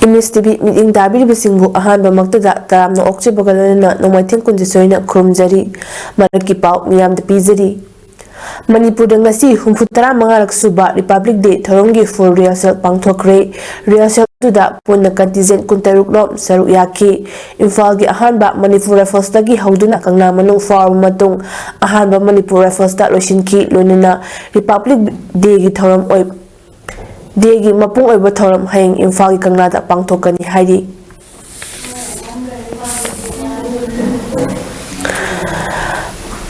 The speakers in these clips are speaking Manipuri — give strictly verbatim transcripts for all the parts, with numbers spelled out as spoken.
ꯏꯃꯦꯖ ꯇꯤꯚꯤ ꯃꯤꯠꯌꯦꯡ ꯇꯥꯕꯤꯔꯤꯕꯁꯤꯡꯕꯨ ꯑꯍꯥꯟꯕꯃꯛꯇꯗ ꯇꯔꯥꯝꯅ ꯑꯣꯛꯆꯕꯒ ꯂꯣꯏꯅꯅ ꯅꯣꯡꯃꯥꯏꯊꯦꯝ ꯀꯨꯟꯖꯦ ꯁꯣꯏꯅ ꯈꯨꯔꯨꯝꯖꯔꯤ꯫ ꯃꯔꯛꯀꯤ ꯄꯥꯎ ꯃꯤꯌꯥꯝꯗ ꯄꯤꯖꯔꯤ꯫ ꯃꯅꯤꯄꯨꯔꯗ ꯉꯁꯤ ꯍꯨꯝꯐꯨ ꯇꯔꯥ ꯃꯉꯥꯔꯛ ꯁꯨꯕ Republic Day ꯊꯧꯔꯝꯒꯤ full rehearsal ꯄꯥꯡꯊꯣꯛꯈ꯭ꯔꯦ꯫ Rehearsal ꯑꯗꯨꯗ ꯄꯨꯟꯅ contingent ꯀꯨꯟꯇꯔꯨꯛ ꯂꯣꯝ ꯁꯔꯨꯛ ꯌꯥꯈꯤ꯫ ꯏꯝꯐꯥꯜꯒꯤ ꯑꯍꯥꯟꯕ ꯃꯅꯤꯄꯨꯔ ꯔꯥꯏꯐꯜꯁꯇꯒꯤ ꯍꯧꯗꯨꯅ ꯀꯪꯂꯥ ꯃꯅꯨꯡ ꯐꯥꯎꯔꯕ ꯃꯇꯨꯡ ꯑꯍꯥꯟꯕ ꯃꯅꯤꯄꯨꯔ ꯔꯥꯏꯐꯜꯁꯇ ꯂꯣꯏꯁꯤꯟꯈꯤ꯫ ꯂꯣꯏꯅꯅ Republic Dayꯒꯤ ꯊꯧꯔꯝ ꯑꯣꯏ-, Dayꯒꯤ ꯃꯄꯨꯡ ꯑꯣꯏꯕ ꯊꯧꯔꯝ ꯍꯌꯦꯡ ꯏꯝꯐꯥꯜꯒꯤ ꯀꯪꯂꯥꯗ ꯄꯥꯡꯊꯣꯛꯀꯅꯤ ꯍꯥꯏꯔꯤ꯫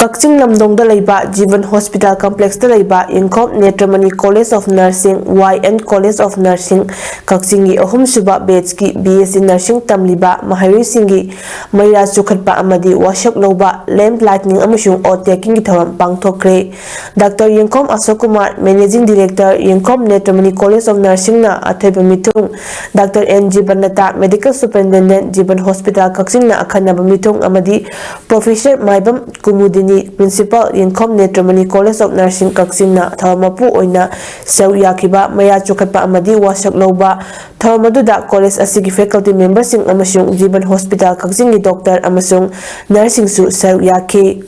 ꯀꯛꯆꯤꯡ ꯂꯝꯗꯣꯡꯗ ꯂꯩꯕ ꯖꯤꯕꯟ ꯍꯣꯁꯄꯤꯇꯥꯜ ꯀꯝꯄ꯭ꯂꯦꯛꯁꯇ ꯂꯩꯕ Yengkhom Netramani College of Nursing, Y N College of Nursing, ꯀꯛꯆꯤꯡꯒꯤ ꯑꯍꯨꯝꯁꯨꯕ batchꯀꯤ B S C Nursing ꯇꯝꯂꯤꯕ ꯃꯍꯩꯔꯣꯏꯁꯤꯡꯒꯤ ꯃꯩꯔꯥ ꯆꯨꯈꯠꯄ ꯑꯃꯗꯤ ꯋꯥꯁꯛ ꯂꯧꯕ, lamp lighting ꯑꯃꯁꯨꯡ oath takingꯒꯤ ꯊꯧꯔꯝ ꯄꯥꯡꯊꯣꯛꯈ꯭ꯔꯦ꯫ ꯗꯥꯛꯇꯔ ꯌꯦꯡꯈꯣꯝ ꯑꯁꯣꯛ ꯀꯨꯃꯥꯔ, Managing Director, ꯌꯦꯡꯈꯣꯝ ꯅꯦꯇ꯭ꯔꯃꯅꯤ College of Nursingꯅ ꯑꯊꯣꯏꯕ ꯃꯤꯊꯨꯡ, ꯗꯥꯛꯇꯔ ꯑꯦꯟ ꯖꯤꯕꯟꯂꯇꯥ, Medical Superintendent, ꯖꯤꯕꯟ ꯍꯣꯁꯄꯤꯇꯥꯜ ꯀꯛꯆꯤꯡꯅ ꯑꯈꯟꯅꯕ ꯃꯤꯊꯨꯡ ꯑꯃꯗꯤ Professor ꯃꯥꯏꯕꯝ ꯀꯨꯃꯨꯗꯤꯅꯤ, Principal, ꯌꯦꯡꯈꯣꯝ ꯅꯦꯇ꯭ꯔꯃꯅꯤ College of Nursing ꯀꯛꯆꯤꯡꯅ ꯊꯧꯔꯝ ꯃꯄꯨ ꯑꯣꯏꯅ ꯁꯔꯨꯛ ꯌꯥꯈꯤꯕ ꯃꯩꯔꯥ ꯆꯨꯈꯠꯄ ꯑꯃꯗꯤ ꯋꯥꯁꯛ ꯂꯧꯕ꯫ ꯊꯧꯔꯝ ꯑꯗꯨꯗ college ꯑꯁꯤꯒꯤ faculty memberꯁꯤꯡ ꯑꯃꯁꯨꯡ ꯖꯤꯕꯟ ꯍꯣꯁꯄꯤꯇꯥꯜ ꯀꯛꯆꯤꯡꯒꯤ doctor ꯑꯃꯁꯨꯡ nurseꯁꯤꯡꯁꯨ ꯁꯔꯨꯛ ꯌꯥꯈꯤ꯫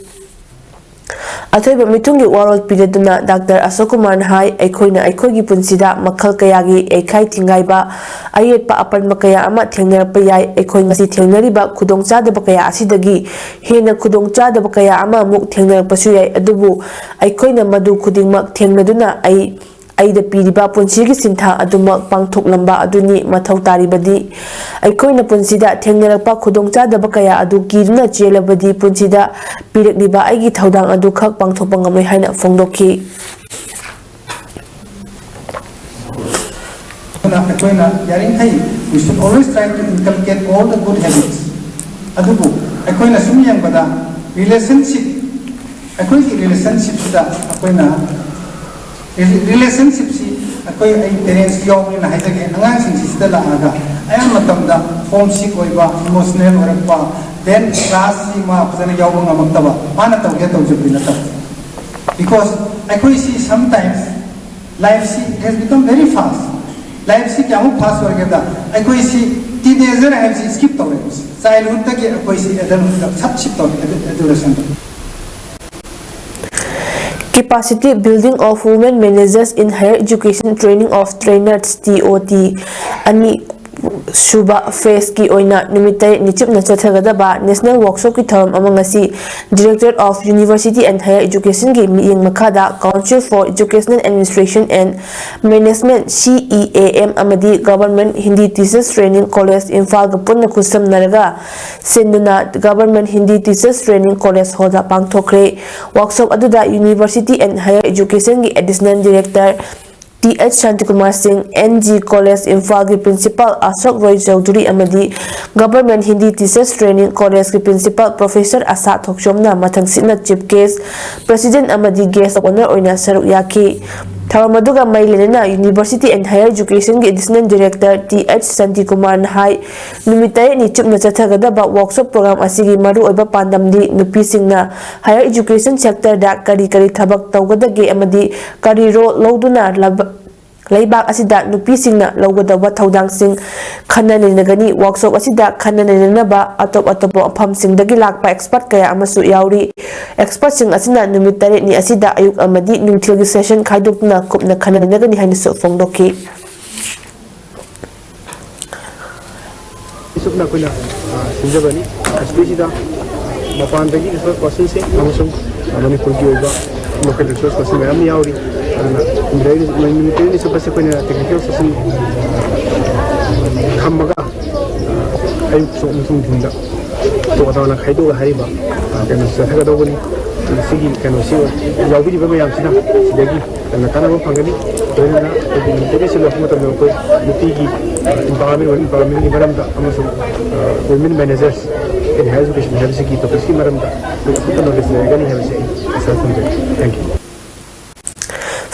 ꯑꯊꯣꯏꯕ ꯃꯤꯊꯨꯡꯒꯤ ꯋꯥꯔꯣꯜ ꯄꯤꯔꯗꯨꯅ ꯗꯥꯛꯇꯔ ꯑꯁꯣꯛ ꯀꯨꯃꯥꯔꯅ ꯍꯥꯏ, ꯑꯩꯈꯣꯏꯅ ꯑꯩꯈꯣꯏꯒꯤ ꯄꯨꯟꯁꯤꯗ ꯃꯈꯜ ꯀꯌꯥꯒꯤ ꯌꯩꯈꯥꯏ ꯊꯤꯡꯒꯥꯏꯕ, ꯑꯌꯦꯠꯄ ꯑꯄꯟꯕ ꯀꯌꯥ ꯑꯃ ꯊꯦꯡꯅꯔꯛꯄ ꯌꯥꯏ꯫ ꯑꯩꯈꯣꯏ ꯉꯁꯤ ꯊꯦꯡꯅꯔꯤꯕ ꯈꯨꯗꯣꯡꯆꯥꯗꯕ ꯀꯌꯥ ꯑꯁꯤꯗꯒꯤ ꯍꯦꯟꯅ ꯈꯨꯗꯣꯡꯆꯥꯗꯕ ꯀꯌꯥ ꯑꯃ ꯑꯃꯨꯛ ꯊꯦꯡꯅꯔꯛꯄꯁꯨ ꯌꯥꯏ꯫ ꯑꯗꯨꯕꯨ ꯑꯩꯈꯣꯏꯅ ꯃꯗꯨ ꯈꯨꯗꯤꯡꯃꯛ ꯊꯦꯡꯅꯗꯨꯅ ꯑꯩ, ꯑꯩꯗ ꯄꯤꯔꯤꯕ ꯄꯨꯟꯁꯤꯒꯤ ꯁꯤꯟꯊꯥ ꯑꯗꯨꯃꯛ ꯄꯥꯡꯊꯣꯛꯂꯝꯕ ꯑꯗꯨꯅꯤ ꯃꯊꯧ ꯇꯥꯔꯤꯕꯗꯤ꯫ ꯑꯩꯈꯣꯏꯅ ꯄꯨꯟꯁꯤꯗ ꯊꯦꯡꯅꯔꯛꯄ ꯈꯨꯗꯣꯡꯆꯥꯗꯕ ꯀꯌꯥ ꯑꯗꯨ ꯀꯤꯗꯨꯅ ꯆꯦꯜꯂꯕꯗꯤ ꯄꯨꯟꯁꯤꯗ ꯄꯤꯔꯛꯂꯤꯕ ꯑꯩꯒꯤ ꯊꯧꯗꯥꯡ ꯑꯗꯨꯈꯛ ꯄꯥꯡꯊꯣꯛꯄ ꯉꯝꯂꯣꯏ ꯍꯥꯏꯅ ꯐꯣꯡꯗꯣꯛꯈꯤ꯫ ꯑꯗꯨꯅ ꯑꯩꯈꯣꯏꯅ ꯌꯥꯔꯤꯈꯩ we should always try to inculcate all the good habits. ꯑꯗꯨꯕꯨ ꯑꯩꯈꯣꯏꯅ ꯁꯨꯝ ꯌꯦꯡꯕꯗ relationship, ꯑꯩꯈꯣꯏꯒꯤ relationshipꯁꯤꯗ ꯑꯩꯈꯣꯏꯅ relationshipꯁꯤ ꯑꯩꯈꯣꯏ, ꯑꯩ parents ꯌꯥꯎꯕꯅꯤꯅ ꯍꯥꯏꯖꯒꯦ, ꯑꯉꯥꯡꯁꯤꯡꯁꯤ ꯁꯤꯗ ꯂꯥꯛꯑꯒ ꯑꯌꯥꯝꯕ ꯃꯇꯝꯗ homesick ꯑꯣꯏꯕ, emotional ꯑꯣꯏꯔꯛꯄ, then classꯁꯤ ꯃꯥ ꯐꯖꯅ ꯌꯥꯎꯕ ꯉꯝꯃꯛꯇꯕ, ꯃꯥꯅ ꯇꯧꯒꯦ ꯇꯧꯖꯕꯗꯤ ꯅꯠꯇꯕ꯫ Because ꯑꯩꯈꯣꯏꯁꯤ sometimes lifeꯁꯤ has become very fast. ꯂꯥꯏꯐꯁꯤ ꯀꯌꯥꯃꯨꯛ ꯐꯥꯁ ꯑꯣꯏꯒꯦꯗ, ꯑꯩꯈꯣꯏꯁꯤ ꯇꯤꯅꯦꯖꯔ ꯍꯥꯏꯕꯁꯤ ꯁ꯭ꯀꯤꯞ ꯇꯧꯔꯦ꯫ ꯆꯥꯏꯜꯍꯨꯗꯇꯒꯤ ꯑꯩꯈꯣꯏꯁꯤ ꯑꯦꯗꯜꯍꯨꯗꯇ ꯁꯠ ꯁꯤꯞ ꯇꯧꯔꯦ꯫ ꯑꯦꯗꯨ- ꯑꯦꯗꯨꯂꯦꯁꯟꯗ Capacity Building of Women Managers in Higher Education Training of Trainers, T O T, ꯑꯅꯤ ꯁꯨꯕ ꯐꯦꯁꯀꯤ ꯑꯣꯏꯅ ꯅꯨꯃꯤꯠ ꯇꯔꯦꯠꯅꯤ ꯆꯨꯞꯅ ꯆꯠꯊꯒꯗꯕ ꯅꯦꯁꯅꯦꯜ ꯋꯥꯔꯛꯁꯣꯞꯀꯤ ꯊꯧꯔꯝ ꯑꯃ ꯉꯁꯤ Directorate of University and Higher Educationꯒꯤ ꯃꯤꯠꯌꯦꯡ ꯃꯈꯥꯗ Council for Educational Administration and Management, C E A M, ꯑꯃꯗꯤ Government Hindi Teachers Training College ꯏꯝꯐꯥꯜꯒ ꯄꯨꯟꯅ ꯈꯨꯠꯁꯝꯅꯔꯒ ꯁꯤꯟꯗꯨꯅ Government Hindi Teachers Training College Hallꯗ ꯄꯥꯡꯊꯣꯛꯈ꯭ꯔꯦ꯫ ꯋꯥꯔꯛꯁꯣꯞ ꯑꯗꯨꯗ University and Higher Educationꯒꯤ Additional Director T H Shantikumar Singh, N G College ꯏꯝꯐꯥꯜꯒꯤ Principal ꯑꯁꯣꯛ ꯔꯣꯏ ꯆꯧꯙꯨꯔꯤ ꯑꯃꯗꯤ Government Hindi Teachers Training Collegeꯀꯤ Principal Professor ꯑꯁꯥ ꯊꯣꯛꯆꯣꯝꯅ ꯃꯊꯪꯁꯤꯠꯅ Chief Guest, President ꯑꯃꯗꯤ Guest of Honour ꯑꯣꯏꯅ ꯁꯔꯨꯛ ꯌꯥꯈꯤ꯫ ꯊꯧꯔꯝ ꯑꯗꯨꯒ ꯃꯔꯤ ꯂꯩꯅꯅ University and Higher Educationꯒꯤ Additional Director T H Shantikumar ꯅ ꯍꯥꯏ, ꯅꯨꯃꯤꯠ ꯇꯔꯦꯠꯅꯤ ꯆꯨꯞꯅ ꯆꯠꯊꯒꯗꯕ ꯋꯥꯔꯛꯁꯣꯞ ꯄ꯭ꯔꯣꯒ꯭ꯔꯥꯝ ꯑꯁꯤꯒꯤ ꯃꯔꯨꯑꯣꯏꯕ ꯄꯥꯟꯗꯝꯗꯤ ꯅꯨꯄꯤꯁꯤꯡꯅ higher education sectorꯗ ꯀꯔꯤ ꯀꯔꯤ ꯊꯕꯛ ꯇꯧꯒꯗꯒꯦ ꯑꯃꯗꯤ ꯀꯔꯤ ꯔꯣꯜ ꯂꯧꯗꯨꯅ ꯂꯩꯕ- ꯂꯩꯕꯥꯛ ꯑꯁꯤꯗ ꯅꯨꯄꯤꯁꯤꯡꯅ ꯂꯧꯒꯗꯕ ꯊꯧꯗꯥꯡꯁꯤꯡ ꯈꯟꯅ ꯅꯩꯅꯒꯅꯤ꯫ ꯋꯥꯔꯛꯁꯣꯞ ꯑꯁꯤꯗ ꯈꯟꯅ ꯅꯩꯅꯅꯕ ꯑꯇꯣꯞ ꯑꯇꯣꯞꯄ ꯃꯐꯝꯁꯤꯡꯗꯒꯤ ꯂꯥꯛꯄ ꯑꯦꯛꯁꯄꯔꯠ ꯀꯌꯥ ꯑꯃꯁꯨ ꯌꯥꯎꯔꯤ꯫ ꯑꯦꯛꯁꯄꯔꯠꯁꯤꯡ ꯑꯁꯤꯅ ꯅꯨꯃꯤꯠ ꯇꯔꯦꯠꯅꯤ ꯑꯁꯤꯗ ꯑꯌꯨꯛ ꯑꯃꯗꯤ ꯅꯨꯡꯊꯤꯜꯒꯤ ꯁꯦꯁꯟ ꯈꯥꯏꯗꯣꯛꯇꯨꯅ ꯀꯨꯞꯅ ꯈꯟꯅ ꯅꯩꯅꯒꯅꯤ ꯍꯥꯏꯅꯁꯨ ꯐꯣꯡꯗꯣꯛꯈꯤ꯫ ꯑꯁꯨꯝꯅ ꯑꯩꯈꯣꯏꯅ ꯁꯤꯟꯖꯕꯅꯤ꯫ ꯑꯁꯤꯗꯩꯁꯤꯗ ꯃꯄꯥꯟꯗꯒꯤ ꯔꯤꯁꯣꯔꯁ ꯄꯥꯔꯁꯟꯁꯤꯡ ꯑꯃꯁꯨꯡ ꯃꯅꯤꯄꯨꯔꯒꯤ ꯑꯣꯏꯕ ꯂꯣꯀꯦꯜ ꯔꯤꯁꯣꯔꯁ ꯄꯥꯔꯁꯟ ꯃꯌꯥꯝ ꯌꯥꯎꯔꯤ꯫ ꯑꯗꯨꯅ ꯅꯨꯃꯤꯠ ꯇꯔꯦꯠꯅꯤ ꯆꯨꯞꯄꯁꯦ ꯑꯩꯈꯣꯏꯅ ꯇꯦꯛꯅꯤꯀꯦꯜ ꯁꯦꯁꯟ ꯊꯝꯃꯒ ꯑꯌꯨꯛꯁꯨ ꯑꯃꯁꯨꯡ ꯅꯨꯡꯊꯤꯟꯗ ꯇꯣꯉꯥꯟ ꯇꯣꯉꯥꯟꯅ ꯈꯥꯏꯗꯣꯛꯑꯒ ꯍꯥꯏꯔꯤꯕ ꯀꯩꯅꯣꯁꯤ ꯆꯠꯊꯒꯗꯧꯕꯅꯤ꯫ ꯁꯤꯒꯤ ꯀꯩꯅꯣꯁꯤ ꯌꯥꯎꯕꯤꯔꯤꯕ ꯃꯌꯥꯝꯁꯤꯅ ꯁꯤꯗꯒꯤ ꯌꯥꯝꯅ ꯀꯥꯟꯅꯕ ꯐꯪꯒꯅꯤ꯫ ꯂꯣꯏꯅꯅ ꯑꯩꯈꯣꯏꯒꯤ ꯅꯨꯃꯤꯠ ꯇꯔꯦꯠꯁꯤ ꯂꯣꯏꯔꯛꯄ ꯃꯇꯝꯗ ꯑꯩꯈꯣꯏ ꯅꯨꯄꯤꯒꯤ empowerment, women empowermentꯀꯤ ꯃꯔꯝꯗ ꯑꯃꯁꯨꯡ women managers in higher education ꯍꯥꯏꯕꯁꯤꯒꯤ ꯇꯣꯄꯤꯛꯁꯀꯤ ꯃꯔꯝꯗ ꯑꯩꯈꯣꯏ ꯑꯀꯨꯞꯄ ꯅꯣꯂꯦꯖ ꯂꯩꯔꯒꯅꯤ ꯍꯥꯏꯕꯁꯤ ꯑꯩ ꯑꯦꯁꯥꯁ ꯊꯝꯖꯔꯤ꯫ Thank you.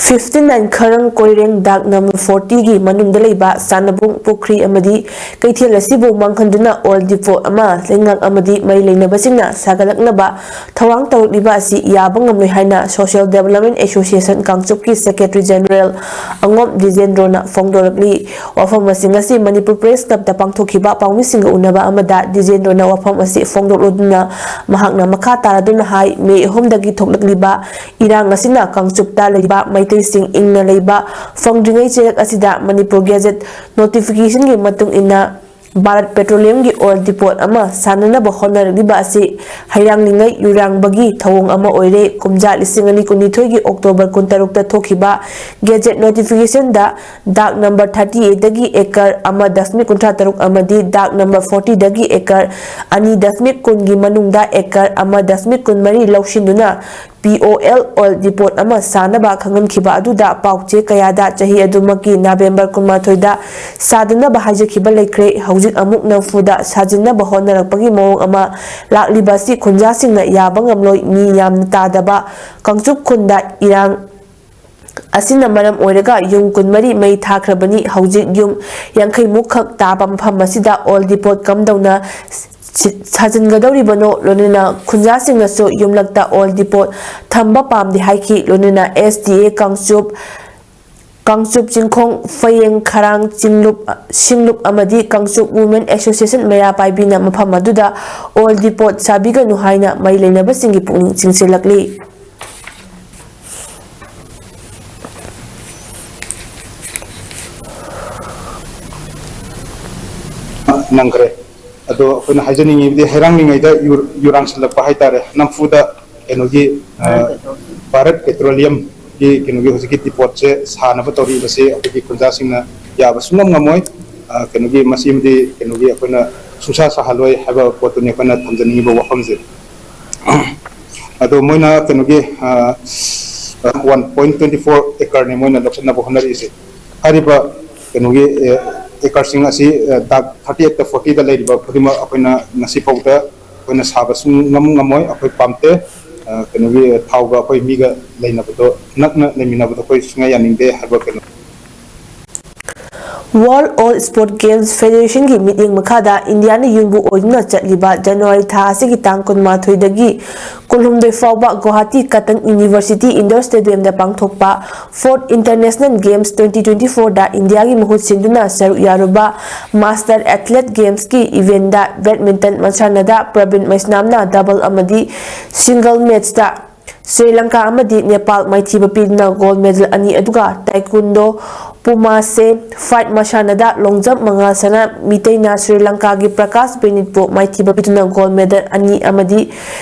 ꯐꯤꯐꯇꯤ ꯅꯥꯏꯟ ꯈꯔꯪ ꯀꯣꯏꯔꯦꯡ ꯗꯥꯛ ꯅꯝꯕꯔ ꯐꯣꯔꯇꯤꯒꯤ ꯃꯅꯨꯡꯗ ꯂꯩꯕ ꯁꯥꯟꯅꯕꯨꯡ ꯄꯨꯈ꯭ꯔꯤ ꯑꯃꯗꯤ ꯀꯩꯊꯦꯜ ꯑꯁꯤꯕꯨ ꯃꯥꯡꯍꯟꯗꯨꯅ ꯑꯣꯏꯜ ꯗꯤꯄꯣꯠ ꯑꯃ, ꯂꯩꯉꯥꯛ ꯑꯃꯗꯤ ꯃꯩ ꯂꯩꯅꯕꯁꯤꯡꯅ ꯁꯥꯒꯠꯂꯛꯅꯕ ꯊꯧꯔꯥꯡ ꯇꯧꯔꯛꯂꯤꯕ ꯑꯁꯤ ꯌꯥꯕ ꯉꯝꯂꯣꯏ ꯍꯥꯏꯅ Social Development Association ꯀꯥꯡꯆꯨꯞꯀꯤ Secretary General ꯑꯉꯣꯝ ꯗꯤꯖꯦꯟꯗ꯭ꯔꯣꯅ ꯐꯣꯡꯗꯣꯔꯛꯂꯤ꯫ ꯋꯥꯐꯝ ꯑꯁꯤꯡ ꯑꯁꯤ ꯃꯅꯤꯄꯨꯔ ꯄ꯭ꯔꯦꯁ ꯀ꯭ꯂꯕꯇ ꯄꯥꯡꯊꯣꯛꯈꯤꯕ ꯄꯥꯎꯃꯤꯁꯤꯡꯒ ꯎꯅꯕ ꯑꯃꯗ ꯗꯤꯖꯦꯟꯗ꯭ꯔꯣꯅ ꯋꯥꯐꯝ ꯑꯁꯤ ꯐꯣꯡꯗꯣꯛꯂꯗꯨꯅ ꯃꯍꯥꯛꯅ ꯃꯈꯥ ꯇꯥꯔꯗꯨꯅ ꯍꯥꯏ, ꯃꯦ ꯑꯍꯨꯝꯗꯒꯤ ꯊꯣꯛꯂꯛꯂꯤꯕ ꯏꯔꯥꯡ ꯑꯁꯤꯅ ꯀꯥꯡꯆꯨꯞꯇ ꯂꯩꯕ ꯃꯩꯇꯩꯁꯤꯡ ꯏꯪꯅ ꯂꯩꯕ ꯐꯪꯗ꯭ꯔꯤꯉꯩ ꯆꯩꯔꯛ ꯑꯁꯤꯗ ꯃꯅꯤꯄꯨꯔ ꯒꯦꯖꯦꯠ ꯅꯣꯇꯤꯐꯤꯀꯦꯁꯟꯒꯤ ꯃꯇꯨꯡ ꯏꯟꯅ ꯚꯥꯔꯠ ꯄꯦꯇ꯭ꯔꯣꯂꯤꯌꯝꯒꯤ ꯑꯣꯏꯜ ꯗꯤꯄꯣꯠ ꯑꯃ ꯁꯥꯟꯅꯅꯕ ꯍꯣꯠꯅꯔꯛꯂꯤꯕ ꯑꯁꯤ ꯍꯩꯔꯥꯡꯂꯤꯉꯩ ꯌꯨꯔꯥꯡꯕꯒꯤ ꯊꯧꯑꯣꯡ ꯑꯃ ꯑꯣꯏꯔꯦ꯫ ꯀꯨꯝꯖꯥ ꯂꯤꯁꯤꯡ ꯑꯅꯤ ꯀꯨꯟꯅꯤꯊꯣꯏꯒꯤ ꯑꯣꯛꯇꯣꯕꯔ ꯀꯨꯟꯇꯔꯨꯛꯇ ꯊꯣꯛꯈꯤꯕ ꯒꯦꯖꯦꯠ ꯅꯣꯇꯤꯐꯤꯀꯦꯁꯟꯗ ꯗꯥꯛ ꯅꯝꯕꯔ ꯊꯥꯔꯇꯤ ꯑꯦꯠꯇꯒꯤ ꯑꯦꯀꯔ ꯑꯃ ꯗꯁꯃꯤꯛ ꯀꯨꯟꯊ꯭ꯔꯥ ꯇꯔꯨꯛ ꯑꯃꯗꯤ ꯗꯥꯛ ꯅꯝꯕꯔ ꯐꯣꯔꯇꯤꯗꯒꯤ ꯑꯦꯀꯔ ꯑꯅꯤ ꯗꯁꯃꯤꯛ ꯀꯨꯟꯒꯤ ꯃꯅꯨꯡꯗ ꯑꯦꯀꯔ ꯑꯃ ꯗꯁꯃꯤꯛ ꯀꯨꯟꯃꯔꯤ ꯂꯧꯁꯤꯟꯗꯨꯅ ꯄꯤ ꯑꯣ ꯑꯦꯜ ꯑꯣꯏꯜ ꯗꯤꯄꯣꯠ ꯑꯃ ꯁꯥꯅꯕ ꯈꯪꯍꯟꯈꯤꯕ ꯑꯗꯨꯗ ꯄꯥꯎꯆꯦ ꯀꯌꯥꯗ ꯆꯍꯤ ꯑꯗꯨꯃꯛꯀꯤ ꯅꯕꯦꯝꯕꯔ ꯀꯨꯟꯃꯥꯊꯣꯏꯗ ꯁꯥꯗꯅꯕ ꯍꯥꯏꯖꯈꯤꯕ ꯂꯩꯈ꯭ꯔꯦ꯫ ꯍꯧꯖꯤꯛ ꯑꯃꯨꯛ ꯅꯝꯐꯨꯗ ꯁꯥꯖꯤꯟꯅꯕ ꯍꯣꯠꯅꯔꯛꯄꯒꯤ ꯃꯑꯣꯡ ꯑꯃ ꯂꯥꯛꯂꯤꯕ ꯑꯁꯤ ꯈꯨꯟꯖꯥꯁꯤꯡꯅ ꯌꯥꯕ ꯉꯝꯂꯣꯏ꯫ ꯃꯤ ꯌꯥꯝꯅ ꯇꯥꯗꯕ ꯀꯥꯡꯆꯨꯞ ꯈꯨꯟꯗ ꯏꯔꯥꯡ ꯑꯁꯤꯅ ꯃꯔꯝ ꯑꯣꯏꯔꯒ ꯌꯨꯝ ꯀꯨꯟꯃꯔꯤ ꯃꯩ ꯊꯥꯈ꯭ꯔꯕꯅꯤ꯫ ꯍꯧꯖꯤꯛ ꯌꯨꯝ ꯌꯥꯡꯈꯩꯃꯨꯛ ꯈꯛ ꯇꯥꯕ ꯃꯐꯝ ꯑꯁꯤꯗ ꯑꯣꯜ ꯗꯤꯄꯣꯠ ꯀꯝꯗꯧꯅ ꯁꯤ-, ꯁꯥꯖꯤꯟꯒꯗꯧꯔꯤꯕꯅꯣ, ꯂꯣꯏꯅꯅ ꯈꯨꯟꯖꯥꯁꯤꯡꯅꯁꯨ ꯌꯨꯝꯂꯛꯇ ꯑꯣꯜ ꯗꯤꯄꯣꯠ ꯊꯝꯕ ꯄꯥꯝꯗꯦ ꯍꯥꯏꯈꯤ꯫ ꯂꯣꯏꯅꯅ ꯑꯦꯁ ꯗꯤ ꯑꯦ ꯀꯥꯡꯆꯨꯞ, ꯀꯥꯡꯆꯨꯞ ꯆꯤꯡꯈꯣꯡ, ꯐꯌꯦꯡ ꯈꯔꯥꯡ ꯆꯤꯡꯂꯨꯞ, ꯁꯤꯡꯂꯨꯞ ꯑꯃꯗꯤ ꯀꯥꯡꯆꯨꯞ ꯋꯨꯃꯦꯟ ꯑꯦꯁꯣꯁꯤꯌꯦꯁꯟ ꯃꯩꯔꯥ ꯄꯥꯏꯕꯤꯅ ꯃꯐꯝ ꯑꯗꯨꯗ ꯑꯣꯜ ꯗꯤꯄꯣꯠ ꯁꯥꯕꯤꯒꯅꯨ ꯍꯥꯏꯅ ꯃꯩ ꯂꯩꯅꯕꯁꯤꯡꯒꯤ ꯄꯨꯛꯅꯤꯡ ꯆꯤꯡꯁꯤꯜꯂꯛꯂꯤ꯫ ꯅꯪꯈ꯭ꯔꯦ꯫ ꯑꯗꯣ ꯑꯩꯈꯣꯏꯅ ꯍꯥꯏꯖꯅꯤꯡꯉꯤꯕꯗꯤ ꯍꯩꯔꯥꯡꯂꯤꯉꯩꯗ ꯌꯨ-, ꯌꯨꯔꯥꯡꯁꯤꯜꯂꯛꯄ ꯍꯥꯏꯇꯥꯔꯦ, ꯅꯝꯐꯨꯗ ꯀꯩꯅꯣꯒꯤ, ꯑ, ꯚꯥꯔꯠ ꯄꯦꯇ꯭ꯔꯣꯂꯤꯌꯝꯒꯤ ꯀꯩꯅꯣꯒꯤ ꯍꯧꯖꯤꯛꯀꯤ ꯗꯤꯄꯣꯠꯁꯦ ꯁꯥꯅꯕ ꯇꯧꯔꯤꯕꯁꯦ ꯑꯩꯈꯣꯏꯒꯤ ꯈꯨꯟꯖꯥꯁꯤꯡꯅ ꯌꯥꯕ ꯁꯨꯡꯉꯝ ꯉꯝꯃꯣꯏ꯫ ꯑ, ꯀꯩꯅꯣꯒꯤ ꯃꯁꯤꯃꯗꯤ ꯀꯩꯅꯣꯒꯤ ꯑꯩꯈꯣꯏꯅ ꯁꯨꯡꯁꯥ ꯁꯥꯍꯜꯂꯣꯏ ꯍꯥꯏꯕ ꯄꯣꯠꯇꯨꯅꯤ ꯑꯩꯈꯣꯏꯅ ꯊꯝꯖꯅꯤꯡꯉꯤꯕ ꯋꯥꯐꯝꯁꯦ꯫ ꯑꯗꯣ ꯃꯣꯏꯅ ꯀꯩꯅꯣꯒꯤ, ꯑ, ꯋꯥꯟ ꯄꯣꯏꯟ ꯇ꯭ꯋꯦꯟꯇꯤ ꯐꯣꯔ ꯑꯦꯀꯔꯅꯦ ꯃꯣꯏꯅ ꯂꯧꯁꯤꯟꯅꯕ ꯍꯣꯠꯅꯔꯤꯁꯦ꯫ ꯍꯥꯏꯔꯤꯕ ꯀꯩꯅꯣꯒꯤ, ꯑꯦ, ꯑꯦꯀꯔꯁꯤꯡ ꯑꯁꯤ, ꯑꯦ, ꯗꯥꯛ ꯊꯥꯔꯇꯤ ꯑꯦꯠꯇ ꯐꯣꯔꯇꯤꯗ ꯂꯩꯔꯤꯕ ꯈꯨꯗꯤꯡꯃꯛ ꯑꯩꯈꯣꯏꯅ ꯉꯁꯤ ꯐꯥꯎꯗ ꯑꯩꯈꯣꯏꯅ ꯁꯥꯕ ꯁꯨꯡꯉꯝ ꯉꯝꯃꯣꯏ, ꯑꯩꯈꯣꯏ ꯄꯥꯝꯗꯦ꯫ ꯀꯩꯅꯣꯒꯤ ꯊꯥꯎꯒ ꯑꯩꯈꯣꯏ ꯃꯤꯒ ꯂꯩꯅꯕꯗꯣ, ꯅꯛꯅ ꯂꯩꯃꯤꯟꯅꯕꯗꯣ ꯑꯩꯈꯣꯏ ꯁꯨꯡꯌꯥ ꯌꯥꯅꯤꯡꯗꯦ ꯍꯥꯏꯕ ꯀꯩꯅꯣ꯫ World All Sport Games Federation ꯒꯤ ꯃꯤꯠꯌꯦꯡ ꯃꯈꯥꯗ ꯏꯟꯗꯤꯌꯥꯅ ꯌꯨꯝꯕꯨ ꯑꯣꯏꯗꯨꯅ ꯆꯠꯂꯤꯕ ꯖꯅꯋꯥꯔꯤ ꯊꯥ ꯑꯁꯤꯒꯤ ꯇꯥꯡ ꯀꯨꯟꯃꯥꯊꯣꯏꯗꯒꯤ ꯀꯨꯟꯍꯨꯝꯗꯣꯏ ꯐꯥꯎꯕ ꯒꯨꯋꯥꯍꯥꯇꯤ ꯀꯇꯟ ꯌꯨꯅꯤꯚꯔꯁꯤꯇꯤ ꯏꯟꯗꯣꯔ ꯁ꯭ꯇꯦꯗꯤꯌꯝꯗ ꯄꯥꯡꯊꯣꯛꯄ Fourth International Games twenty twenty-four ꯗ ꯏꯟꯗꯤꯌꯥꯒꯤ ꯃꯍꯨꯠ ꯁꯤꯟꯗꯨꯅ ꯁꯔꯨꯛ ꯌꯥꯔꯨꯕ Master Athlete Games ꯀꯤ event ꯗ badminton ꯃꯁꯥꯟꯅꯗ ꯄ꯭ꯔꯕꯤꯟ ꯃꯩꯁꯅꯥꯝꯅ double ꯑꯃꯗꯤ single match ꯇ ꯁ꯭ꯔꯤ ꯂꯪꯀꯥ ꯑꯃꯗꯤ ꯅꯦꯄꯥꯜ ꯃꯥꯏꯊꯤꯕ ꯄꯤꯗꯨꯅ gold medal ꯑꯅꯤ, ꯑꯗꯨꯒ taekwondo ꯄꯨꯃꯥꯁꯦ fight ꯃꯁꯥꯟꯅꯗ long jump ꯃꯉꯥꯜ ꯁꯅꯥ ꯃꯤꯇꯩꯅ ꯁ꯭ꯔꯤ ꯂꯪꯀꯥꯒꯤ ꯄ꯭ꯔꯀꯥꯁ ꯕꯦꯅꯤꯠꯄꯨ ꯃꯥꯏꯊꯤꯕ ꯄꯤꯗꯨꯅ gold medal ꯑꯅꯤ ꯑꯃꯗꯤ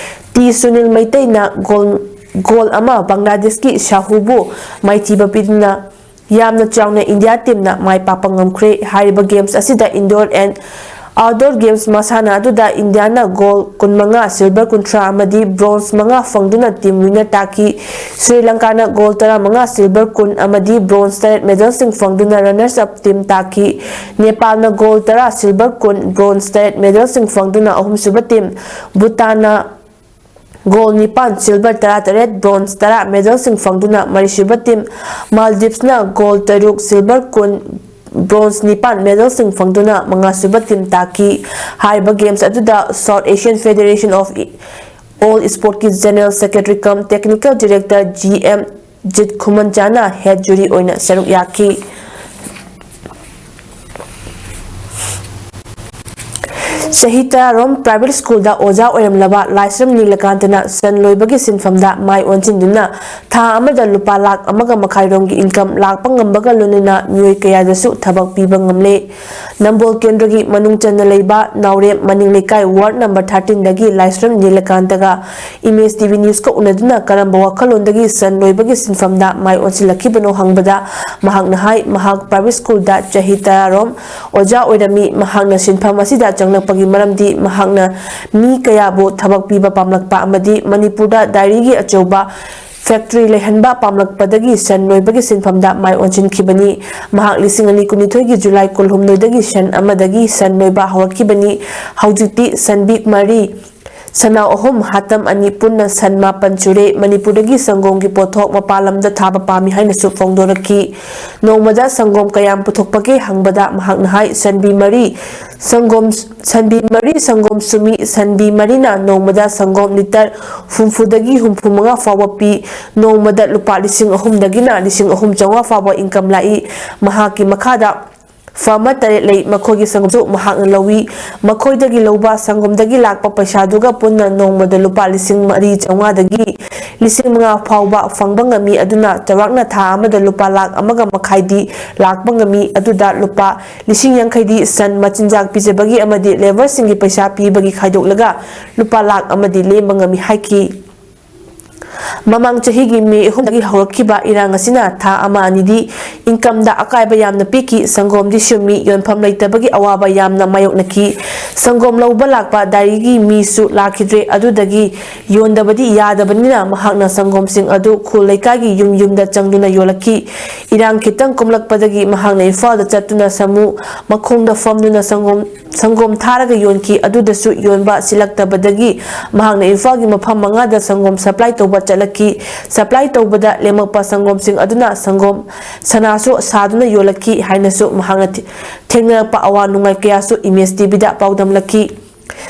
ꯇꯤ ꯁꯨꯅꯤꯜ ꯃꯩꯇꯩꯅ gold, gold ꯑꯃ ꯕꯪꯒ꯭ꯂꯥꯗꯦꯁꯀꯤ ꯁꯥꯍꯨꯕꯨ ꯃꯥꯏꯊꯤꯕ ꯄꯤꯗꯨꯅ ꯌꯥꯝꯅ ꯆꯥꯎꯅ ꯏꯟꯗꯤꯌꯥ team ꯅ ꯃꯥꯏ ꯄꯥꯛꯄ ꯉꯝꯈ꯭ꯔꯦ꯫ ꯍꯥꯏꯔꯤꯕ games ꯑꯁꯤꯗ indoor and outdoor games ꯃꯁꯥꯟꯅ ꯑꯗꯨꯗ ꯏꯟꯗꯤꯌꯥꯅ gold ꯀꯨꯟꯃꯉꯥ, silver ꯀꯨꯟꯊ꯭ꯔꯥ ꯑꯃꯗꯤ bronze ꯃꯉꯥ ꯐꯪꯗꯨꯅ team winner ꯇꯥꯈꯤ꯫ ꯁ꯭ꯔꯤ ꯂꯪꯀꯥꯅ gold ꯇꯔꯥꯃꯉꯥ, silver ꯀꯨꯟ ꯑꯃꯗꯤ bronze ꯇꯔꯦꯠ medal ꯁꯤꯡ ꯐꯪꯗꯨꯅ runners up team ꯇꯥꯈꯤ꯫ ꯅꯦꯄꯥꯜꯅ gold ꯇꯔꯥ, silver ꯀꯨꯟ, bronze ꯇꯔꯦꯠ medal ꯁꯤꯡ ꯐꯪꯗꯨꯅ ꯑꯍꯨꯝꯁꯨꯕ team, ꯚꯨꯇꯥꯟꯅ gold ꯅꯤꯄꯥꯟ, silver ꯇꯔꯥꯇꯔꯦꯠ, bronze ꯇꯔꯥ medal ꯁꯤꯡ ꯐꯪꯗꯨꯅ ꯃꯔꯤꯁꯨꯕ team, Maldives ꯅ gold ꯇꯔꯨꯛ, silver ꯀꯨꯟ, bronze ꯅꯤꯄꯥꯟ medal ꯁꯤꯡ ꯐꯪꯗꯨꯅ ꯃꯉꯥꯁꯨꯕ team ꯇꯥꯈꯤ꯫ ꯍꯥꯏꯔꯤꯕ games ꯑꯗꯨꯗ South Asian Federation of All Sport ꯀꯤ General Secretary cum Technical Director G M ꯖꯤꯠ ꯈꯨꯃꯟꯆꯥꯅ head jury ꯑꯣꯏꯅ ꯁꯔꯨꯛ ꯌꯥꯈꯤ꯫ ꯆꯍꯤ ꯇꯔꯥꯔꯣꯝ private school ꯗ ꯑꯣꯖꯥ ꯑꯣꯏꯔꯝꯂꯕ ꯂꯥꯏꯁ꯭ꯔꯝ ꯅꯤꯂꯀꯥꯟꯇꯅ ꯁꯟ ꯂꯣꯏꯕꯒꯤ ꯁꯤꯟꯐꯝꯗ ꯃꯥꯏ ꯑꯣꯟꯁꯤꯟꯗꯨꯅ ꯊꯥ ꯑꯃꯗ ꯂꯨꯄꯥ ꯂꯥꯈ ꯑꯃꯒ ꯃꯈꯥꯏꯔꯣꯝꯒꯤ income ꯂꯥꯛꯄ ꯉꯝꯕꯒ ꯂꯣꯏꯅꯅ ꯃꯤꯑꯣꯏ ꯀꯌꯥꯗꯁꯨ ꯊꯕꯛ ꯄꯤꯕ ꯉꯝꯂꯦ꯫ ꯅꯝꯕꯣꯜ ꯀꯦꯟꯗ꯭ꯔꯒꯤ ꯃꯅꯨꯡ ꯆꯟꯅ ꯂꯩꯕ ꯅꯥꯎꯔꯦꯝ ꯃꯅꯤꯡ ꯂꯩꯀꯥꯏ ward number thirteen ꯗꯒꯤ ꯂꯥꯏꯁ꯭ꯔꯝ ꯅꯤꯂꯀꯥꯟꯇꯒ Image T V News ꯀ ꯎꯅꯗꯨꯅ ꯀꯔꯝꯕ ꯋꯥꯈꯜꯂꯣꯟꯗꯒꯤ ꯁꯟ ꯂꯣꯏꯕꯒꯤ ꯁꯤꯟꯐꯝꯗ ꯃꯥꯏ ꯑꯣꯟꯁꯤꯜꯂꯛꯈꯤꯕꯅꯣ ꯍꯪꯕꯗ, ꯃꯍꯥꯛꯅ ꯍꯥꯏ, ꯃꯍꯥꯛ private school ꯗ ꯆꯍꯤ ꯇꯔꯥꯔꯣꯝ ꯑꯣꯖꯥ ꯑꯣꯏꯔꯝꯃꯤ꯫ ꯃꯍꯥꯛꯅ ꯁꯤꯟꯐꯝ ꯑꯁꯤꯗ ꯆꯪꯂꯛꯄꯒꯤ ꯃꯔꯝꯗꯤ ꯃꯍꯥꯛꯅ ꯃꯤ ꯀꯌꯥꯕꯨ ꯊꯕꯛ ꯄꯤꯕ ꯄꯥꯝꯂꯛꯄ ꯑꯃꯗꯤ ꯃꯅꯤꯄꯨꯔꯗ dairy ꯒꯤ ꯑꯆꯧꯕ factory ꯂꯩꯍꯟꯕ ꯄꯥꯝꯂꯛꯄꯗꯒꯤ ꯁꯟ ꯂꯣꯏꯕꯒꯤ ꯁꯤꯟꯐꯝꯗ ꯃꯥꯏ ꯑꯣꯟꯁꯤꯟꯈꯤꯕꯅꯤ꯫ ꯃꯍꯥꯛ ꯂꯤꯁꯤꯡ ꯑꯅꯤ ꯀꯨꯟꯅꯤꯊꯣꯏꯒꯤ July ꯀꯨꯟꯍꯨꯝꯗꯣꯏꯗꯒꯤ ꯁꯟ ꯑꯃꯗꯒꯤ ꯁꯟ ꯂꯣꯏꯕ ꯍꯧꯔꯛꯈꯤꯕꯅꯤ꯫ ꯍꯧꯖꯤꯛꯇꯤ ꯁꯟꯕꯤꯛ ꯃꯔꯤ, ꯁꯅꯥ ꯑꯍꯨꯝ, ꯍꯥꯇꯝ ꯑꯅꯤ, ꯄꯨꯟꯅ ꯁꯟ ꯃꯥꯄꯟ ꯁꯨꯔꯦ꯫ ꯃꯅꯤꯄꯨꯔꯗꯒꯤ ꯁꯪꯒꯣꯝꯒꯤ ꯄꯣꯠꯊꯣꯛ ꯃꯄꯥꯟ ꯂꯝꯗ ꯊꯥꯕ ꯄꯥꯝꯃꯤ ꯍꯥꯏꯅꯁꯨ ꯐꯣꯡꯗꯣꯔꯛꯈꯤ꯫ ꯅꯣꯡꯃꯗ ꯁꯪꯒꯣꯝ ꯀꯌꯥꯝ ꯄꯨꯊꯣꯛꯄꯒꯦ ꯍꯪꯕꯗ ꯃꯍꯥꯛꯅ ꯍꯥꯏ, ꯁꯟꯕꯤ ꯃꯔꯤ ꯁꯪꯒꯣꯝ, ꯁꯟꯕꯤ ꯃꯔꯤ ꯁꯪꯒꯣꯝ ꯁꯨꯝꯃꯤ꯫ ꯁꯟꯕꯤ ꯃꯔꯤꯅ ꯅꯣꯡꯃꯗ ꯁꯪꯒꯣꯝ ꯂꯤꯇꯔ ꯍꯨꯝꯐꯨꯗꯒꯤ ꯍꯨꯝꯐꯨ ꯃꯉꯥ ꯐꯥꯎꯕ ꯄꯤ꯫ ꯅꯣꯡꯃꯗ ꯂꯨꯄꯥ ꯂꯤꯁꯤꯡ ꯑꯍꯨꯝꯗꯒꯤꯅ ꯂꯤꯁꯤꯡ ꯑꯍꯨꯝ ꯆꯥꯝꯃꯉꯥ ꯐꯥꯎꯕ income ꯂꯥꯛꯏ꯫ ꯃꯍꯥꯛꯀꯤ ꯃꯈꯥꯗ farmer ꯇꯔꯦꯠ ꯂꯩ, ꯃꯈꯣꯏꯒꯤ ꯁꯪꯒꯣꯝꯁꯨ ꯃꯍꯥꯛꯅ ꯂꯧꯏ꯫ ꯃꯈꯣꯏꯗꯒꯤ ꯂꯧꯕ ꯁꯪꯒꯣꯝꯗꯒꯤ ꯂꯥꯛꯄ ꯄꯩꯁꯥꯗꯨꯒ ꯄꯨꯟꯅ ꯅꯣꯡꯃꯗ ꯂꯨꯄꯥ ꯂꯤꯁꯤꯡ ꯃꯔꯤ ꯆꯥꯝꯃꯉꯥꯗꯒꯤ ꯂꯤꯁꯤꯡ ꯃꯉꯥ ꯐꯥꯎꯕ ꯐꯪꯕ ꯉꯝꯃꯤ꯫ ꯑꯗꯨꯅ ꯆꯥꯎꯔꯥꯛꯅ ꯊꯥ ꯑꯃꯗ ꯂꯨꯄꯥ ꯂꯥꯈ ꯑꯃꯒ ꯃꯈꯥꯏꯗꯤ ꯂꯥꯛꯄ ꯉꯝꯃꯤ꯫ ꯑꯗꯨꯗ ꯂꯨꯄꯥ ꯂꯤꯁꯤꯡ ꯌꯥꯡꯈꯩꯗꯤ ꯁꯟ ꯃꯆꯤꯟꯖꯥꯛ ꯄꯤꯖꯕꯒꯤ ꯑꯃꯗꯤ labourꯁꯤꯡꯒꯤ ꯄꯩꯁꯥ ꯄꯤꯕꯒꯤ ꯈꯥꯏꯗꯣꯛꯂꯒ ꯂꯨꯄꯥ ꯂꯥꯈ ꯑꯃꯗꯤ ꯂꯦꯝꯕ ꯉꯝꯃꯤ ꯍꯥꯏꯈꯤ꯫ ꯃꯃꯥꯡ ꯆꯍꯤꯒꯤ ꯃꯦ ꯑꯍꯨꯝꯗꯒꯤ ꯍꯧꯔꯛꯈꯤꯕ ꯏꯔꯥꯡ ꯑꯁꯤꯅ ꯊꯥ ꯑꯃ ꯑꯅꯤꯗꯤ incomeꯗ ꯑꯀꯥꯏꯕ ꯌꯥꯝꯅ ꯄꯤꯈꯤ꯫ ꯁꯪꯒꯣꯝꯗꯤ ꯁꯨꯝꯃꯤ, ꯌꯣꯟꯐꯝ ꯂꯩꯇꯕꯒꯤ ꯑꯋꯥꯕ ꯌꯥꯝꯅ ꯃꯥꯌꯣꯛꯅꯈꯤ꯫ ꯁꯪꯒꯣꯝ ꯂꯧꯕ ꯂꯥꯛꯄ dairyꯒꯤ ꯃꯤꯁꯨ ꯂꯥꯛꯈꯤꯗ꯭ꯔꯦ꯫ ꯑꯗꯨꯗꯒꯤ ꯌꯣꯟꯗꯕꯗꯤ ꯌꯥꯗꯕꯅꯤꯅ ꯃꯍꯥꯛꯅ ꯁꯪꯒꯣꯝꯁꯤꯡ ꯑꯗꯨ ꯈꯨꯜ ꯂꯩꯀꯥꯏꯒꯤ ꯌꯨꯝ ꯌꯨꯝꯗ ꯆꯪꯗꯨꯅ ꯌꯣꯜꯂꯛꯈꯤ꯫ ꯏꯔꯥꯡ ꯈꯤꯇꯪ ꯀꯨꯝꯂꯛꯄꯗꯒꯤ ꯃꯍꯥꯛꯅ ꯏꯝꯐꯥꯜꯗ ꯆꯠꯇꯨꯅ ꯁꯥꯃꯨ ꯃꯈꯣꯡꯗ ꯐꯝꯗꯨꯅ ꯁꯪꯒꯣꯝ, ꯁꯪꯒꯣꯝ ꯊꯥꯔꯒ ꯌꯣꯟꯈꯤ꯫ ꯑꯗꯨꯗꯁꯨ ꯌꯣꯟꯕ ꯁꯤꯜꯂꯛꯇꯕꯗꯒꯤ ꯃꯍꯥꯛꯅ ꯏꯝꯐꯥꯜꯒꯤ ꯃꯐꯝ ꯃꯉꯥꯗ ꯁꯪꯒꯣꯝ supply ꯇꯧꯕ ꯆꯠꯂꯛꯈꯤ꯫ Supply ꯇꯧꯕꯗ ꯂꯦꯝꯃꯛꯄ ꯁꯪꯒꯣꯝꯁꯤꯡ ꯑꯗꯨꯅ ꯁꯪꯒꯣꯝ ꯁꯅꯥꯁꯨ ꯁꯥꯗꯨꯅ ꯌꯣꯜꯂꯛꯈꯤ ꯍꯥꯏꯅꯁꯨ ꯃꯍꯥꯛꯅ ꯊꯦ-, ꯊꯦꯡꯅꯔꯛꯄ ꯑꯋꯥ ꯅꯨꯡꯉꯥꯏ ꯀꯌꯥꯁꯨ Image TVꯗ ꯄꯥꯎꯗꯝꯂꯛꯈꯤ꯫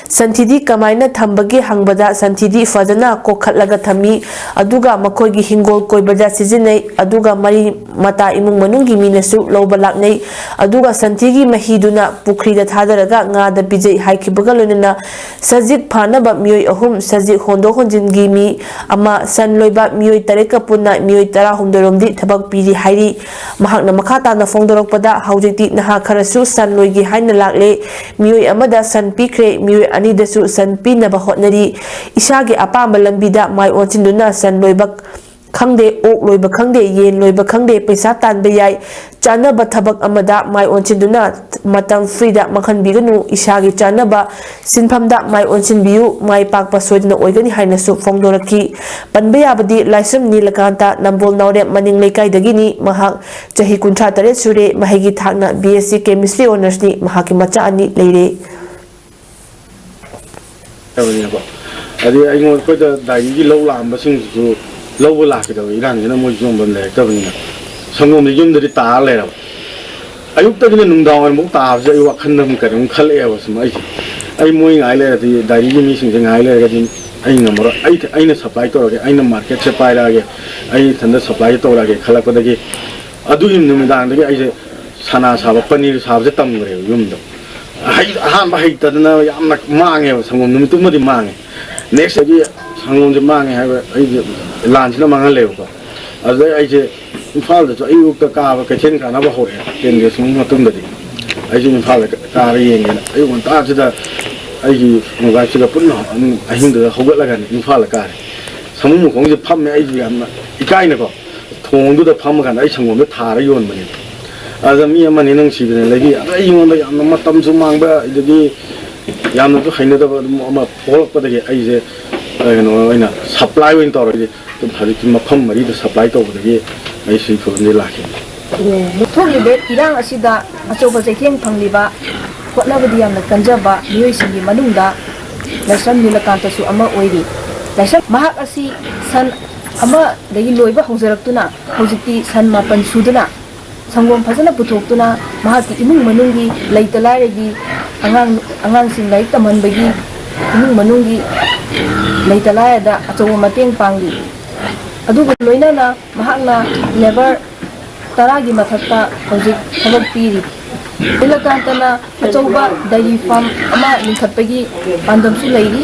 ꯁꯟꯊꯤꯗꯤ ꯀꯃꯥꯏꯅ ꯊꯝꯕꯒꯦ ꯍꯪꯕꯗ, ꯁꯟꯊꯤꯗꯤ ꯐꯖꯅ ꯀꯣꯛꯈꯠꯂꯒ ꯊꯝꯃꯤ, ꯑꯗꯨꯒ ꯃꯈꯣꯏꯒꯤ ꯍꯤꯡꯒꯣꯜ ꯀꯣꯏꯕꯗ ꯁꯤꯖꯤꯟꯅꯩ, ꯑꯗꯨꯒ ꯃꯔꯤ ꯃꯇꯥ ꯏꯃꯨꯡ ꯃꯅꯨꯡꯒꯤ ꯃꯤꯅꯁꯨ ꯂꯧꯕ ꯂꯥꯛꯅꯩ, ꯑꯗꯨꯒ ꯁꯟꯊꯤꯒꯤ ꯃꯍꯤꯗꯨꯅ ꯄꯨꯈ꯭ꯔꯤꯗ ꯊꯥꯗꯔꯒ ꯉꯥꯗ ꯄꯤꯖꯩ ꯍꯥꯏꯈꯤꯕꯒ ꯂꯣꯏꯅꯅ ꯁꯖꯤꯛ ꯐꯥꯅꯕ ꯃꯤꯑꯣꯏ ꯑꯍꯨꯝ, ꯁꯖꯤꯛ ꯍꯣꯟꯗꯣꯛ ꯍꯣꯟꯖꯤꯟꯒꯤ ꯃꯤ ꯑꯃ, ꯁꯟ ꯂꯣꯏꯕ ꯃꯤꯑꯣꯏ ꯇꯔꯦꯠꯀ ꯄꯨꯟꯅ ꯃꯤꯑꯣꯏ ꯇꯔꯥꯍꯨꯝꯗꯣꯏ ꯔꯣꯝꯗꯤ ꯊꯕꯛ ꯄꯤꯔꯤ ꯍꯥꯏꯔꯤ꯫ ꯃꯍꯥꯛꯅ ꯃꯈꯥ ꯇꯥꯅ ꯐꯣꯡꯗꯣꯔꯛꯄꯗ, ꯍꯧꯖꯤꯛꯇꯤ ꯅꯍꯥ ꯈꯔꯁꯨ ꯁꯟ ꯂꯣꯏꯒꯦ ꯍꯥꯏꯅ ꯂꯥꯛꯂꯦ꯫ ꯃꯤꯑꯣꯏ ꯑꯃꯗ ꯁꯟ ꯄꯤꯈ꯭ꯔꯦ, ꯃꯤꯑꯣꯏ ꯑꯅꯤꯗꯁꯨ ꯁꯟ ꯄꯤꯅꯕ ꯍꯣꯠꯅꯔꯤ꯫ ꯏꯁꯥꯒꯤ ꯑꯄꯥꯝꯕ ꯂꯝꯕꯤꯗ ꯃꯥꯏ ꯑꯣꯟꯁꯤꯟꯗꯨꯅ ꯁꯟ ꯂꯣꯏꯕ ꯈꯪꯗꯦ, ꯑꯣꯛ ꯂꯣꯏꯕ ꯈꯪꯗꯦ, ꯌꯦꯟ ꯂꯣꯏꯕ ꯈꯪꯗꯦ, ꯄꯩꯁꯥ ꯇꯥꯟꯕ ꯌꯥꯏ꯫ ꯆꯥꯅꯕ ꯊꯕꯛ ꯑꯃꯗ ꯃꯥꯏ ꯑꯣꯟꯁꯤꯟꯗꯨꯅ ꯃꯇꯝ freeꯗ ꯃꯥꯡꯍꯟꯕꯤꯒꯅꯨ, ꯏꯁꯥꯒꯤ ꯆꯥꯅꯕ ꯁꯤꯟꯐꯝꯗ ꯃꯥꯏ ꯑꯣꯟꯁꯤꯟꯕꯤꯌꯨ, ꯃꯥꯏ ꯄꯥꯛꯄ ꯁꯣꯏꯗꯅ ꯑꯣꯏꯒꯅꯤ ꯍꯥꯏꯅꯁꯨ ꯐꯣꯡꯗꯣꯔꯛꯈꯤ꯫ ꯄꯟꯕ ꯌꯥꯕꯗꯤ ꯂꯥꯏꯁ꯭ꯔꯝ ꯅꯤꯂꯀꯥꯟꯇ, ꯅꯝꯕꯣꯜ ꯅꯥꯎꯔꯦꯝ ꯃꯅꯤꯡ ꯂꯩꯀꯥꯏꯗꯒꯤꯅꯤ꯫ ꯃꯍꯥꯛ ꯆꯍꯤ ꯀꯨꯟꯊ꯭ꯔꯥ ꯇꯔꯦꯠ ꯁꯨꯔꯦ꯫ ꯃꯍꯩꯒꯤ ꯊꯥꯛꯅ B S C Chemistry honoursꯅꯤ꯫ ꯃꯍꯥꯛꯀꯤ ꯃꯆꯥ ꯑꯅꯤ ꯂꯩꯔꯦ꯫ ꯇꯧꯔꯤꯅꯦꯕ꯫ ꯑꯗꯩ ꯑꯩꯉꯣꯟꯗ, ꯑꯩꯈꯣꯏꯗ ꯗꯥꯏꯔꯤꯒꯤ ꯂꯧ ꯂꯥꯛꯑꯝꯕꯁꯤꯡꯁꯤꯁꯨ ꯂꯧꯕ ꯂꯥꯛꯀꯗꯕ ꯏꯔꯥꯡꯁꯤꯅ ꯃꯣꯏ ꯌꯣꯟꯐꯝ ꯂꯩꯔꯛꯇꯕꯅꯤꯅ ꯁꯪꯒꯣꯝꯁꯦ ꯌꯨꯝꯗꯗꯤ ꯇꯥꯔ ꯂꯩꯔꯕ꯫ ꯑꯌꯨꯛꯇꯒꯤꯅ ꯅꯨꯡꯗꯥꯡ ꯋꯥꯏꯔꯝꯐꯥꯎ ꯇꯥꯕꯁꯦ ꯑꯩ ꯋꯥꯈꯜꯗ ꯑꯃꯨꯛ ꯀꯩꯅꯣꯝ ꯈꯜꯂꯛꯑꯦꯕ꯫ ꯁꯨꯝ ꯑꯩꯁꯦ, ꯑꯩ ꯃꯣꯏ ꯉꯥꯏ ꯂꯩꯔꯗꯤ, ꯗꯥꯏꯔꯤꯒꯤ ꯃꯤꯁꯤꯡꯁꯦ ꯉꯥꯏ ꯂꯩꯔꯒꯗꯤ ꯑꯩ ꯉꯝꯃꯔꯣꯏ꯫ ꯑꯩ, ꯑꯩꯅ ꯁꯄ꯭ꯂꯥꯏ ꯇꯧꯔꯒꯦ, ꯑꯩꯅ ꯃꯥꯔꯀꯦꯠꯁꯦ ꯄꯥꯏꯔꯛꯑꯒꯦ, ꯑꯩ ꯏꯊꯟꯇ ꯁꯄ꯭ꯂꯥꯏ ꯇꯧꯔꯛꯑꯒꯦ ꯈꯜꯂꯛꯄꯗꯒꯤ, ꯑꯗꯨꯒꯤ ꯅꯨꯃꯤꯗꯥꯡꯗꯒꯤ ꯑꯩꯁꯦ ꯁꯅꯥ ꯁꯥꯕ, ꯄꯅꯤꯔ ꯁꯥꯕꯁꯦ ꯇꯝꯈ꯭ꯔꯦꯕ ꯌꯨꯝꯗ꯫ ꯑꯍꯩ-, ꯑꯍꯥꯟꯕ ꯍꯩꯇꯗꯅ ꯌꯥꯝꯅ ꯃꯥꯡꯉꯦꯕ, ꯁꯪꯒꯣꯝ ꯅꯨꯃꯤꯠꯇꯨꯃꯗꯤ ꯃꯥꯡꯉꯦ꯫ ꯅꯦꯛꯁꯇꯒꯤ ꯁꯪꯒꯣꯝꯁꯦ ꯃꯥꯡꯉꯦ ꯍꯥꯏꯕ ꯑꯩꯁꯦ ꯂꯥꯟꯁꯤꯅ ꯃꯥꯡꯍꯜꯂꯦꯕꯀꯣ꯫ ꯑꯗꯨꯗꯩ ꯑꯩꯁꯦ ꯏꯝꯐꯥꯜꯗꯁꯨ ꯑꯌꯨꯛꯇ ꯀꯥꯕ ꯀꯩꯊꯦꯜ ꯀꯥꯅꯕ ꯍꯧꯔꯛꯑꯦ, ꯇꯦꯟ ꯗꯦꯖ ꯃꯇꯨꯡꯗꯗꯤ꯫ ꯑꯩꯁꯦ ꯏꯝꯐꯥꯜꯗ ꯀꯥꯔ ꯌꯦꯡꯒꯦꯅ ꯑꯌꯨꯛ ꯉꯟꯇꯥꯁꯤꯗ ꯑꯩꯒꯤ ꯃꯣꯕꯥꯏꯜꯁꯤꯒ ꯄꯨꯟꯅ ꯑꯗꯨꯝ ꯑꯍꯤꯡꯗꯨꯗ ꯍꯧꯒꯠꯂꯒꯅꯤ ꯏꯝꯐꯥꯜꯗ ꯀꯥꯔꯦ꯫ ꯁꯃꯨ ꯃꯈꯣꯡꯁꯦ ꯐꯝꯃꯦ, ꯑꯩꯁꯨ ꯌꯥꯝꯅ ꯏꯀꯥꯏꯅꯀꯣ꯫ ꯊꯣꯡꯗꯨꯗ ꯐꯝꯃꯀꯥꯟꯗ ꯑꯩ ꯁꯪꯒꯣꯝꯗꯣ ꯊꯥꯔ ꯌꯣꯟꯕꯅꯦꯕ꯫ ꯑꯗ ꯃꯤ ꯑꯃꯅꯤ ꯅꯨꯡꯁꯤꯕꯅ ꯂꯩꯕꯤ꯫ ꯑꯗ ꯑꯩꯉꯣꯟꯗ ꯌꯥꯝꯅ ꯃꯇꯝꯁꯨ ꯃꯥꯡꯕ, ꯑꯗꯒꯤ ꯌꯥꯝꯅꯁꯨ ꯍꯩꯅꯗꯕ ꯑꯗꯨꯝ ꯑꯃ ꯊꯣꯛꯂꯛꯄꯗꯒꯤ ꯑꯩꯁꯦ, ꯑ, ꯀꯩꯅꯣ ꯑꯣꯏꯅ ꯁꯄ꯭ꯂꯥꯏ ꯑꯣꯏꯅ ꯇꯧꯔꯒꯦ꯫ ꯑꯗꯨꯝ ꯍꯧꯖꯤꯛꯇꯤ ꯃꯐꯝ ꯃꯔꯤꯗ ꯁꯄ꯭ꯂꯥꯏ ꯇꯧꯕꯗꯒꯤ ꯑꯩ ꯁꯤ ꯐꯤꯕꯝꯁꯤ ꯂꯥꯛꯈꯤꯕꯅꯤ꯫ ꯊꯣꯛꯂꯤꯕ ꯏꯔꯥꯡ ꯑꯁꯤꯗ ꯑꯆꯧꯕ ꯆꯩꯊꯦꯡ ꯐꯪꯂꯤꯕ, ꯍꯣꯠꯅꯕꯗꯤ ꯌꯥꯝꯅ ꯀꯟꯖꯕ ꯃꯤꯑꯣꯏꯁꯤꯡꯒꯤ ꯃꯅꯨꯡꯗ ꯂꯥꯏꯁ꯭ꯔꯝ ꯅꯤꯂꯀꯥꯟꯇꯁꯨ ꯑꯃ ꯑꯣꯏꯔꯤ꯫ ꯂꯥꯏꯁ꯭ꯔꯝ ꯃꯍꯥꯛ ꯑꯁꯤ ꯁꯟ ꯑꯃꯗꯒꯤ ꯂꯣꯏꯕ ꯍꯧꯖꯔꯛꯇꯨꯅ ꯍꯧꯖꯤꯛꯇꯤ ꯁꯟ ꯃꯥꯄꯟ ꯁꯨꯗꯨꯅ ꯁꯪꯒꯣꯝ ꯐꯖꯅ ꯄꯨꯊꯣꯛꯇꯨꯅ ꯃꯍꯥꯛꯀꯤ ꯏꯃꯨꯡ ꯃꯅꯨꯡꯒꯤ ꯂꯩꯇ ꯂꯥꯏꯔꯒꯤ ꯑꯉꯥꯡ, ꯑꯉꯥꯡꯁꯤꯡ ꯂꯥꯏꯔꯤꯛ ꯇꯝꯍꯟꯕꯒꯤ ꯏꯃꯨꯡ ꯃꯅꯨꯡꯒꯤ ꯂꯩꯇ ꯂꯥꯏꯔꯗ ꯑꯆꯧꯕ ꯃꯇꯦꯡ ꯄꯥꯡꯂꯤ꯫ ꯑꯗꯨꯒ ꯂꯣꯏꯅꯅ ꯃꯍꯥꯛꯅ ꯂꯦꯕꯔ ꯇꯔꯥꯒꯤ ꯃꯊꯛꯇ ꯍꯧꯖꯤꯛ ꯊꯕꯛ ꯄꯤꯔꯤ꯫ ꯅꯤꯂꯀꯥꯟꯇꯅ ꯑꯆꯧꯕ ꯗꯥꯏꯔꯤ ꯐꯥꯔꯝ ꯑꯃ ꯂꯤꯡꯈꯠꯄꯒꯤ ꯄꯥꯟꯗꯝꯁꯨ ꯂꯩꯔꯤ꯫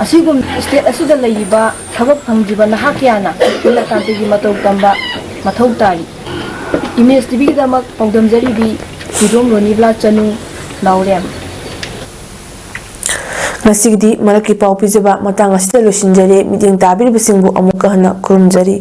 ꯑꯁꯤꯒꯨꯝ ꯁ꯭ꯇꯦꯠ ꯑꯁꯤꯗ ꯂꯩꯔꯤꯕ ꯊꯕꯛ ꯐꯪꯗ꯭ꯔꯤꯕ ꯅꯍꯥ ꯀꯌꯥꯅ ꯅꯤꯂꯀꯥꯟꯇꯒꯤ ꯃꯇꯧ ꯇꯝꯕ ꯃꯊꯧ ꯇꯥꯔꯤ꯫ ꯏꯃꯦꯖ ꯇꯤꯚꯤꯒꯤꯗꯃꯛ ꯄꯥꯎꯗꯝꯖꯔꯤꯕꯤ ꯍꯨꯏꯗ꯭ꯔꯣꯝ ꯔꯣꯅꯤꯕ꯭ꯂꯥ ꯆꯅꯨ, ꯅꯥꯎꯔꯦꯝ꯫ ꯉꯁꯤꯒꯤꯗꯤ ꯃꯔꯛꯀꯤ ꯄꯥꯎ ꯄꯤꯖꯕ ꯃꯇꯥꯡ ꯑꯁꯤꯗ ꯂꯣꯏꯁꯤꯟꯖꯔꯦ꯫ ꯃꯤꯠꯌꯦꯡ ꯇꯥꯕꯤꯔꯤꯕꯁꯤꯡꯕꯨ ꯑꯃꯨꯛꯀ ꯍꯟꯅ ꯈꯨꯔꯨꯝꯖꯔꯤ꯫